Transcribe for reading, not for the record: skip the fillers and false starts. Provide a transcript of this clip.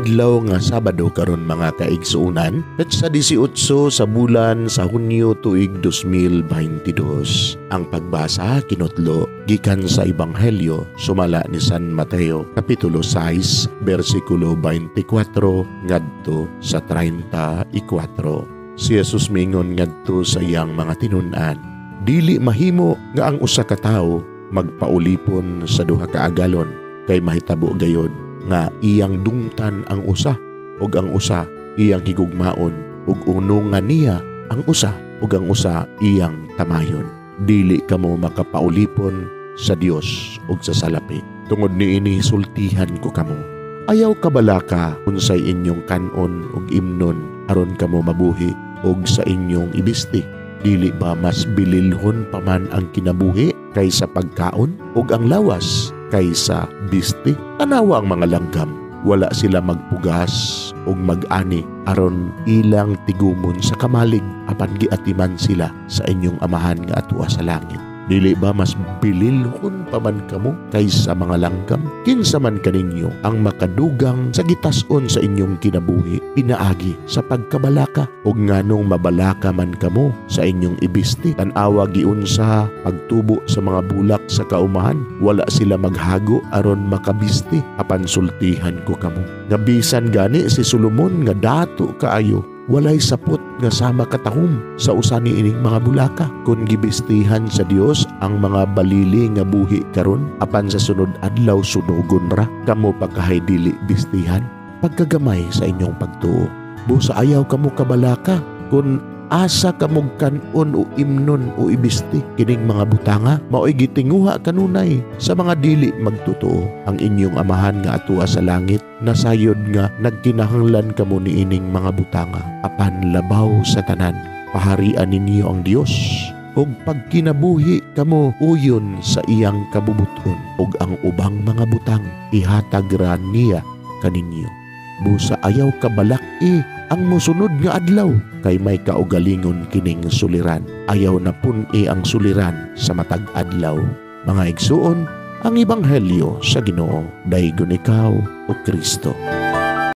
Adlaw nga Sabado karon, mga kaigsuonan, petsa 18 sa bulan sa Hunyo, tuig 2022. Ang pagbasa kinutlo gikan sa Ebanghelyo sumala ni San Mateo, kapitulo 6, bersikulo 24 ngadto sa 34. Si Jesus mingon ngadto sa iyang mga tinun-an, "Dili mahimo nga ang usa ka tawo magpaulipon sa duha ka agalon, kay mahitabo gayod nga iyang dungtan ang usa ug ang usa iyang higugmaon, ug unungan niya ang usa ug ang usa iyang tamayon. Dili kamo makapaulipon sa Dios ug sa salapi. Tungod niini sultihan ko kamo: ayaw kabalaka unsay inyong kanon ug imnon aron kamo mabuhi, ug sa inyong ibisti. Dili ba mas bililhon pa man ang kinabuhi kaysa pagkaon, ug ang lawas kaysa bisti? Tanawa ang mga langgam. Wala sila magpugas ug mag-ani aron ilang tigumon sa kamalig, apan giatiman sila sa inyong Amahan nga atua sa langit. Dili ba mas bililhon pa man kamo kaysa mga langgam? Kinsa man kaninyo ang makadugang sa gitas-on sa inyong kinabuhi pinaagi sa pagkabalaka? Ug nganong mabalaka man kamo sa inyong ibisti? Tan-awa giunsa pagtubo sa mga bulak sa kaumahan. Wala sila maghago aron makabisti. Apan sultihan ko kamo nga bisan gani si Solomon nga dato kaayo, walay sapot nga sama katahom sa usa niining mga bulaka. Kung gibistihan sa Dios ang mga balili nga buhi karon, apan sa sunod adlaw sunugon ra, kamo pagkahay dili bistihan? Pagkagamay sa inyong pagtuo. Busa ayaw kamo kabalaka kung asa kamog kan-on o imnon o ibisti. Kining mga butanga mao'y gitinguha kanunay sa mga dili magtotoo. Ang inyong Amahan nga atua sa langit nasayod nga nagkinahanglan kamo niining mga butanga. Apan labaw sa tanan, paharian ninyo ang Dios ug pagkinabuhi kamo uyon sa iyang kabubuton, ug ang ubang mga butang ihatag ra niya kaninyo. Busa ayaw kabalak-i ang mosunod nga adlaw, kay may kaugalingon kining suliran. Ayaw na pun-i ang suliran sa matag adlaw. Mga igsuon, ang Ebanghelyo sa Ginoo. Daygon ikaw, O Kristo.